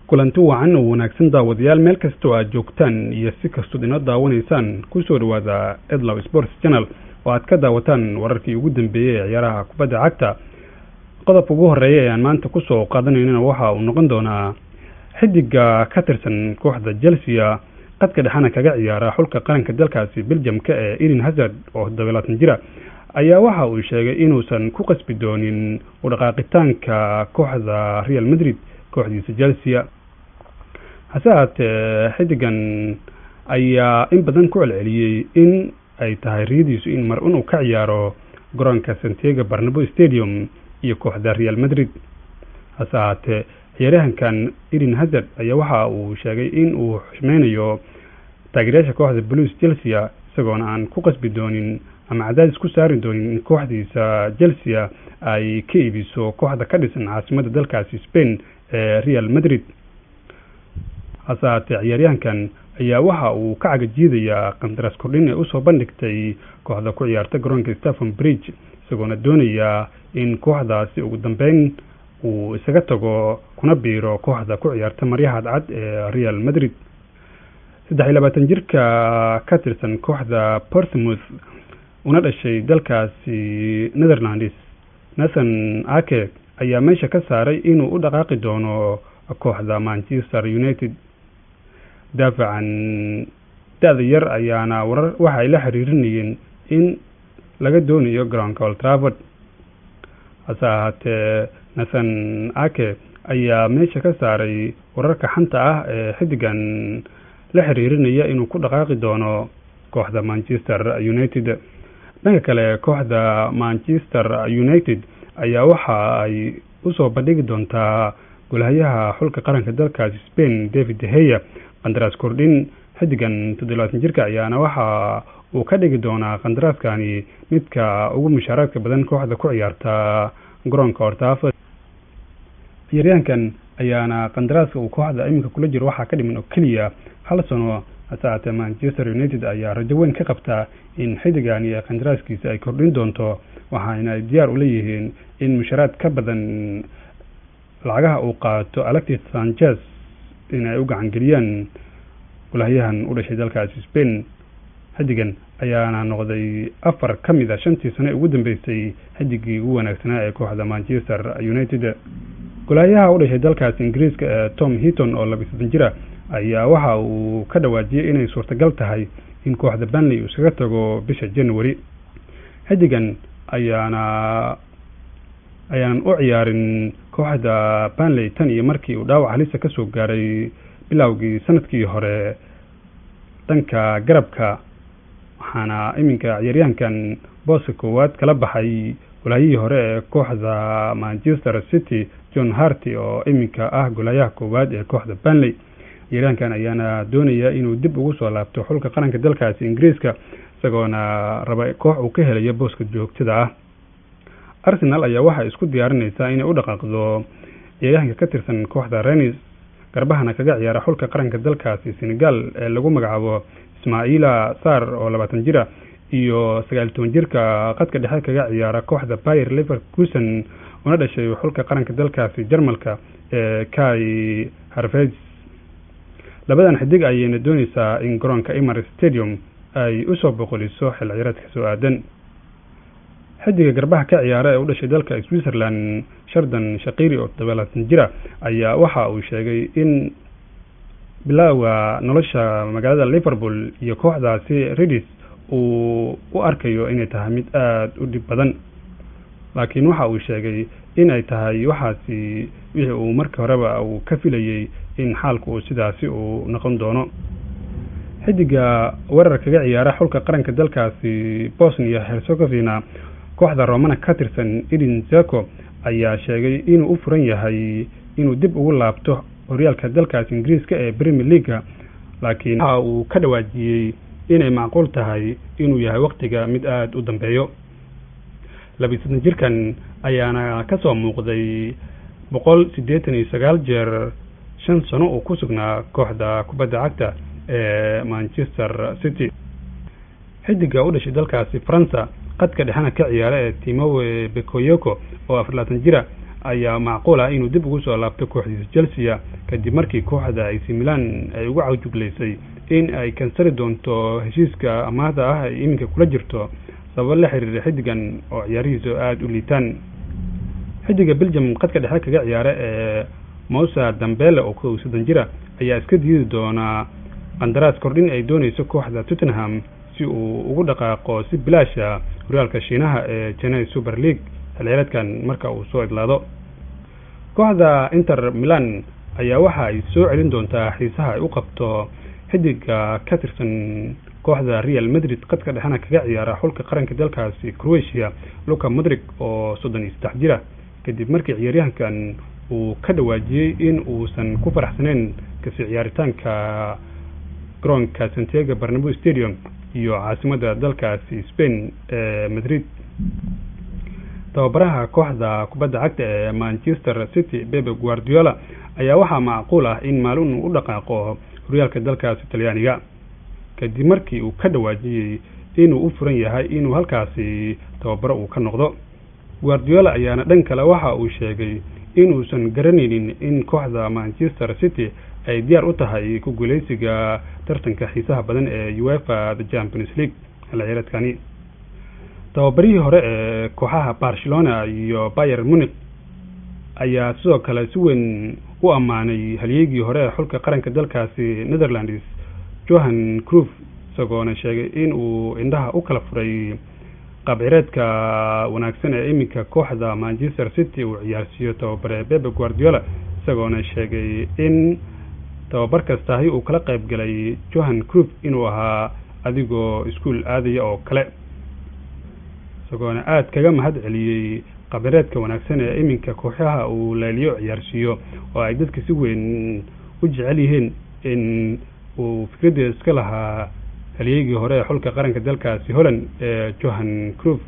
Kulanti wacan oo wanaagsan daawadayaal, meel kastoo aad joogtaan iyo si kastood inoo daawanaysaan, kusoo dhawaada Edlow Sports Channel oo aad ka daawataan wararkii ugu dambeeyey ee ciyaaraha kubadda cagta. Qodobka ugu horeeya ee aan maanta kusoo qaadanaynana waxa uu noqon doonaa xidiga ka tirsan kooxda Chelsea, qadka dhexena kaga ciyaara xulka qaranka dalkaasi Belgiumka ee Eden Hazard oo 27 jira, ayaa waxa uu sheegay inuusan ku qasbi doonin u dhaqaaqitaanka kooxda Real Madrid kooxdiisa Chelsea. Hase ahaatee, xidigan ayaa in badan ku celceliyey in ay tahay riyadiisu in mar inuu ka ciyaaro garoonka Santiago Bernabeu Stadium iyo kooxda Real Madrid. Hase ahaatee, ciyaaryahankan Eden Hazard ayaa waxa uu sheegay in uu xushmeynayo taageerayaasha kooxda Blues Chelsea, isagoona aan ku qasbi doonin ama cadaadis ku saari doonin in kooxdiisa Chelsea ay ka iibiso kooxda ka dhisan caasimadda dalkaasi Spain ee Real Madrid. Hase ahaatee, ciyaaryahankan ayaa waxa uu ka cagajiidayaa qandaraas kordhin ee usoo bandhigtay kooxda ku ciyaarta garoonka Stamford Bridge, isagoona doonaya in kooxdaasi ugu dambeyn uu isaga tago kuna biiro kooxda ku ciyaarta maryaha cadcad ee Real Madrid. 23 jirka ka tirsan kooxda Portsmouth una dhashay dalkaasi Netherlands, Nathan Ake, ayaa meesha ka saaray inuu u dhaqaaqi doono kooxda Manchester United. Daafacan da-da yar ayaana warar waxa ay la xiriirinayeen in laga doonayo garoonka Old Trafford. Hase ahaatee, Nathan Ake ayaa meesha ka saaray wararka xanta ah ee xidigan la xiriirinaya inuu ku dhaqaaqi doono kooxda Manchester United. Dhanka kale, kooxda Manchester United ayaa waxa ay usoo bandhigi doontaa golhayaha xulka qaranka dalkaasi Spain, David De Gea, qandaraas kordhin. Xidigan 27 jirka ayaana waxa uu ka dhigi doonaa qandaraaskani midka ugu mushaaraadka badan kooxda ku ciyaarta garoonka Old Trafford. Ciyaaryahankan ayaana qandaraaska uu kooxda iminka kula jiro waxaa ka dhiman oo keliya hal sano. Hase ahaatee, Manchester United ayaa rajo weyn ka qabtaa in xidigani ee qandaraaskiisa ay kordhin doonto, waxaana ay diyaar ula yihiin in mushaaraad ka badan lacagaha uu qaato Alexis Sanchez in ay u gacan geliyaan golhayahan u dhashay dalkaasi Spain. Xidigan ayaana noqday afar ka mid a shantii sano ee ugu dambeysay xidigii ugu wanaagsanaa ee kooxda Manchester United. Golhayaha u dhashay dalkaasi Ingiriiska ee Tom Heaton oo 32 jira ayaa waxa uu ka dhawaajiyey inay suurtagal tahay in kooxda Burnley uu iskaga tago bisha January. Xidigan ayaanan u ciyaarin kooxda Burnley tan iyo markii uu dhaawac halisa kasoo gaaray bilowgii sanadkii hore dhanka garabka, waxaana iminka ciyaaryahankan booska koowaad kala baxay golhayihii hore ee kooxda Manchester City, John Hart, oo iminka ah golhayaha koowaad ee kooxda Burnley. Ciyaaryahankan ayaana doonaya inuu dib ugu soo laabto xulka qaranka dalkaasi Ingiriiska, isagoona raba koox uu ka helayo booska joogtada ah. Arsenal ayaa waxay isku diyaarinaysaa inay u dhaqaaqdo ciyaaryahanka ka tirsan kooxda Rennes, garbahana kaga ciyaara xulka qaranka dalkaasi Senegal ee lagu magacaabo Ismaila Sarr oo 20 jira, iyo 19 jirka qadka dhexe kaga ciyaara kooxda Bayer Leverkusen una dhashay xulka qaranka dalkaasi Jarmalka ee Kai Havertz. Labadan xidig ayayna dooneysaa in garoonka Emirates Stadium ay usoo boqoliso xil ciyaareedka soo aadan. Xidiga garbaha ka ciyaara ee u dhashay dalka Switzerland, Xherdan Shaqiri oo 27 jira, ayaa waxa uu sheegay in bilowga nolosha magaalada Liverpool iyo kooxdaasi Reds uu u arkayo inay tahay mid aada u dhib badan, laakiin waxa uu sheegay in ay tahay waxaasi wixii uu markii horeba uu ka filayey in xaalku uu sidaasi uu noqon doono. Xidiga weerar kaga ciyaara xulka qaranka dalkaasi Bosnia Herzegovina, kooxda Romana ka tirsan, Edin Dzeko, ayaa sheegay inuu u furan yahay inuu dib ugu laabto horyaalka dalkaasi Ingiriiska ee Premier League, laakiin waxa uu ka dhawaajiyey inay macquul tahay inuu yahay waqtiga mid aada u dambeeyo. 32 jirkan ayaana kasoo muuqday 189 jeer 5 sano uu ku sugnaa kooxda kubadda cagta ee Manchester City. Xidiga u dhashay dalkaasi Faransa, qadka dhexena ka ciyaara ee Timowe Bakayoko oo 24 jira ayaa macquul ah inuu dib ugu soo laabto kooxdiisa Chelsea kadib markii kooxda AC Milan ay ugu cawjuglaysay in ay kansali doonto heshiiska amaahda ah ay iminka kula jirto sababo la xiriira xiddigan oo ciyaarihiisu aada u liitaan. Xidiga Belgium qadka dhexe kaga ciyaara ee Moussa Dembele oo 31 jira ayaa iska diidi doona qandaraas kordhin ay dooneyso kooxda Tottenham si uu ugu dhaqaaqo si bilaasha horyaalka Shiinaha ee China Super League xilciyaareedkan marka uu soo idlaado. Kooxda Inter Milan ayaa waxa ay soo celin doontaa xiisaha ay u qabto xidiga ka tirsan kooxda Real Madrid qadka dhexena kaga ciyaara xulka qaranka dalkaasi Croatia Luka Modric oo 33 jira, kadib markii ciyaaryahankan uu ka dhawaajiyey in uusan ku faraxsaneyn kasi ciyaaritaanka garoonka Santiago Bernabeu Stadium iyo caasimadda dalkaasi Spain ee Madrid. Tababaraha kooxda kubadda cagta ee Manchester City Pep Guardiola ayaa waxaa macquul ah in maalin uu u dhaqaaqo horyaalka dalkaasi Talyaaniga, kadib markii uu ka dhawaajiyey inuu u furan yahay inuu halkaasi tababaro uu ka noqdo. Guardiola ayaana dhan kale waxa uu sheegay inuusan garanaynin in kooxda Manchester City ay diyaar u tahay ku guuleysiga tartanka xiisaha badan ee UEFA The Champions League xilli ciyaareedkani. Tababarihii hore ee kooxaha Barcelona iyo Bayern Munich ayaa sidoo kale si weyn u ammaanay halyeygii hore ee xulka qaranka dalkaasi Netherlands Johan Cruyff, isagoona sheegay in uu indhaha u kala furay qaab ciyaareedka wanaagsan ee iminka kooxda Manchester City uu ciyaarsiiyo tababare Pep Guardiola, isagoona sheegay in tababar kastaahi uu kala qayb galay Johan Cruyff inuu ahaa adigoo iskuul aadaya oo kale, isagoona aada kaga mahad celiyey qaab ciyaareedka wanaagsan ee iminka kooxaha uu leeliyo ciyaarsiiyo oo ay dadka si weyn u jecel yihiin in uu fikraddeeda iska lahaa halyeygii hore ee xulka qaranka dalkaasi Holland ee Johan Cruyff.